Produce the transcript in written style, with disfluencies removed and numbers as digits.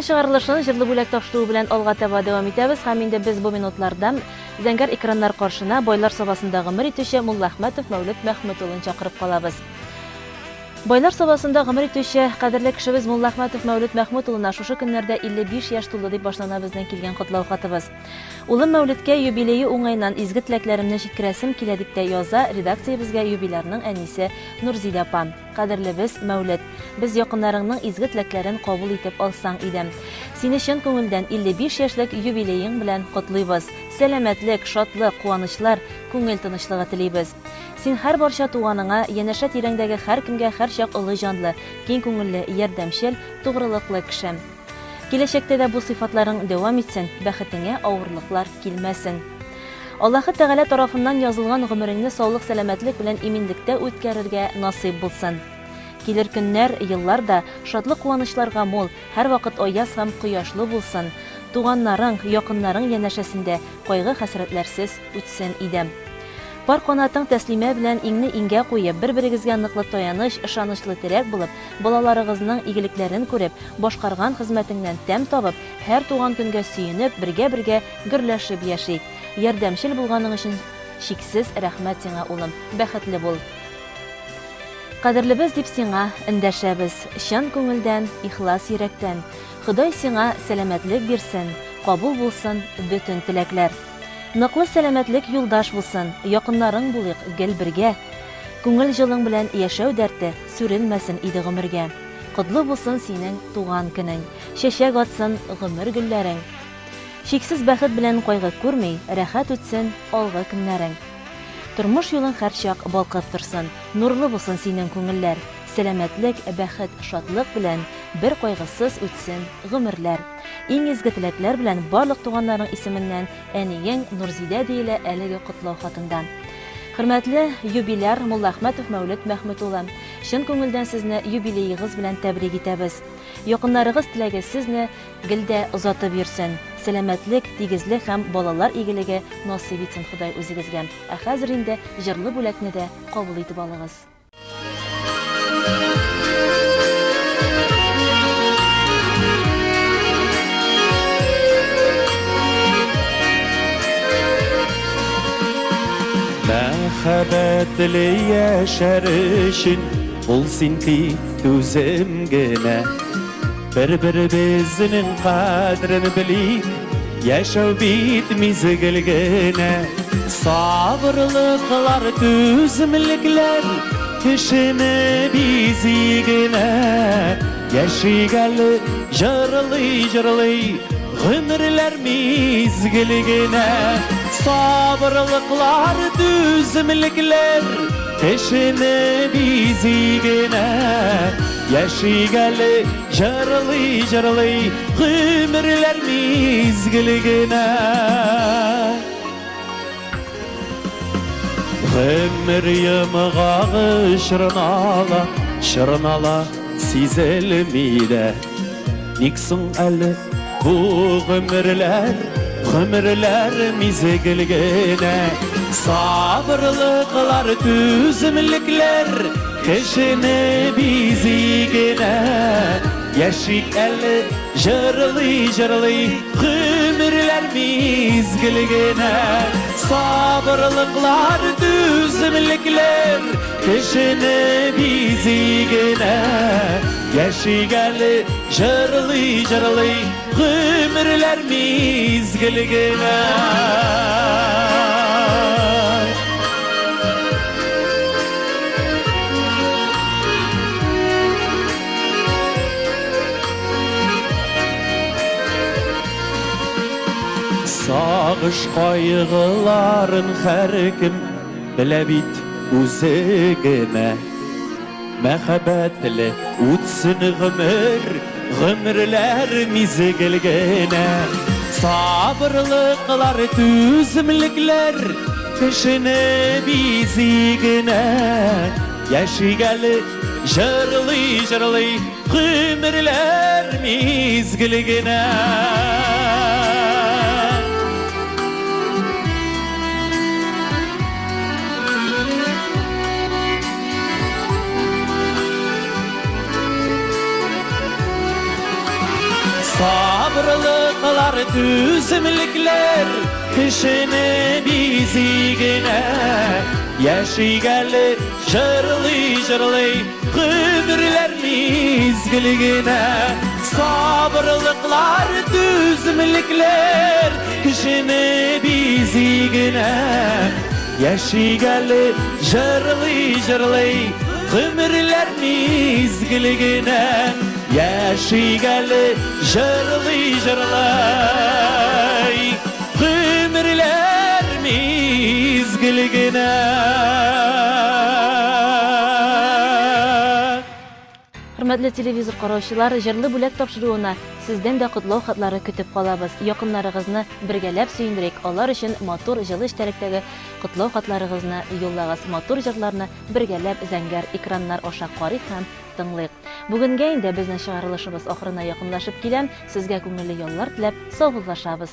чыгарылышын җырлы бүләк тапшыруы белән алга таба дәвам итәбез һәм инде без бу минутларда зәңгәр экраннар каршына Байлар Сабасында гомер итүче Муллахмәтов Мәүлет Мәхмүт улын чакырып калабыз. Байлар Сабасында гомер итүче кадерле кешебез Муллахмәтов Мәүлет Мәхмүт улына шушы көннәрдә 55 яшь тулды дип башлана безнең килгән котлау хатыбыз. Улым Мәүлеткә юбилее уңаеннан изге теләкләремне җиткерәсем килә дип тә яза редакциябезгә юбилярның әнисе Нурзидә апа. Кадерлебез, Мәүлет! Без якыннарыңның изге теләкләрен кабул итеп алсаң иде. Сине чын күңелдән 55 яшьлек юбилеең белән котлыйбыз. Сәламәтлек, шатлык, куанычлар, күңел тынычлыгы телибез. Син һәр барча туганыңа, янәшә тирәңдәге һәркемгә һәрчак олы җанлы, киң күңелле, ярдәмчел, тугрылыклы кеше. Киләчәктә дә бу сыйфатларың дәвам итсен, бәхетеңә авырлыклар килмәсен. Аллаһы Тәгалә тарафыннан язылган гомереңне саулык-сәламәтлек белән иминлектә үткәрергә насыйп булсын. Килер көннәр, еллар да шатлык-куанычларга мул, һәрвакыт аяз һәм кояшлы булсын, туганнарың, якыннарың янәшәсендә кайгы-хәсрәтләрсез үтсен иде. Пар канатың Тәслимә белән иңне иңгә куеп, бер-берегезгә ныклы таяныч, ышанычлы терәк булып, балаларыгызның игелекләрен күреп, башкарган хезмәтеңнән тәм табып, һәр туган көнгә сөенеп, бергә-бергә гөрләшеп яшик. Ярдәмчел булганың өчен чиксез рәхмәт сиңа, улым. Бәхетле бул. Кадерлебез дип сиңа эндәшәбез, чын күңелдән, ихлас йөрәктән. Ходай сиңа сәламәтлек бирсен, кабул булсын бөтен теләкләр. Ныклы сәламәтлек юлдаш булсын, якыннарың булыйк гел бергә. Күңел җылың белән яшәү дәрте сүрелмәсен иде гомергә. Котлы булсын синең туган көнең, чәчәк атсын гомер гөлләрең. Чиксез бәхет белән кайгы күрми, рәхәт үтсен алгы көннәрең. Тормыш юлың һәрчак балкып торсын, нурлы булсын синең күңелләр. Сәламәтлек, бәхет, шатлык белән бер кайгысыз үтсен гомерләр. Иң изге теләкләр белән барлык туганнарың исеменнән әниең Нурзидә диелә әлеге котлау хатында. Хөрмәтле юбиляр Муллаәхмәтов Мәүлет Мәхмүт улы, чын күңелдән сезне юбилеегыз белән тәбрик итәбез. Якыннарыгыз теләге сезне гел дә озатып йөрсен. Сәламәтлек, тигезлек һәм балалар игелеге насыйп итсен Ходай үзегезгә. Ә хәзер инде җырлы бүләкне дә кабул итеп алыгыз. Мәхәббәтле яшәр өчен бул син тик түзем генә. Бер-беребезнең кадерен белик, яшәү бит мизгел генә. Сабырлыклар, түземлекләр кешене бизи генә. Яшик әле җырлый-җырлый, гомерләр мизгел генә. Сабырлыклар, түземлекләр кешене бизи генә. Яшик әле җырлый-җырлый, гомерләр мизгел генә. Гомер йомгагы чорнала, чорнала сизелми дә. Ник соң әле бу гомерләр, гомерләр мизгел генә. Сабырлыклар, түземлекләр кешене бизи генә. Яшик әле җырлый-җырлый, гомерләр мизгел генә. Сабырлыклар, түземлекләр кешене бизи генә. Яшик әле җырлый-җырлый, гомерләр мизгел генә. Сагыш кайгыларын һәркем белә бит үзе генә. Мәхәббәтле үтсен гомер, гомерләр мизгел генә. Сабырлыклар, түземлекләр кешене бизи генә. Яшик әле җырлый-җырлый, гомерләр мизгел генә. Сабырлыклар, түземлекләр кешене бизи генә. Яшик әле җырлый-җырлый, гомерләр мизгел генә. Сабырлыклар, түземлекләр кешене бизи генә. Яшик әле җырлый-җырлый, гомерләр мизгел генә. Яшик әле җырлый-җырлый, гомерләр мизгел генә. Хөрмәтле телевизор караучылар, Җырлы бүләк тапшыруына сездән дә котлау хатлары көтеп калабыз. Якыннарыгызны бергәләп сөендерик, алар өчен матур, җылы эчтәлектәге котлау хатларыгызны юллагыз. Матур җырларны бергәләп зәңгәр экраннар аша карыйк һәм тыңлыйк. Бүгенгә инде безнең чыгарылышыбыз ахырына якынлашып килә. Сезгә күңелле яллар теләп, саубуллашабыз.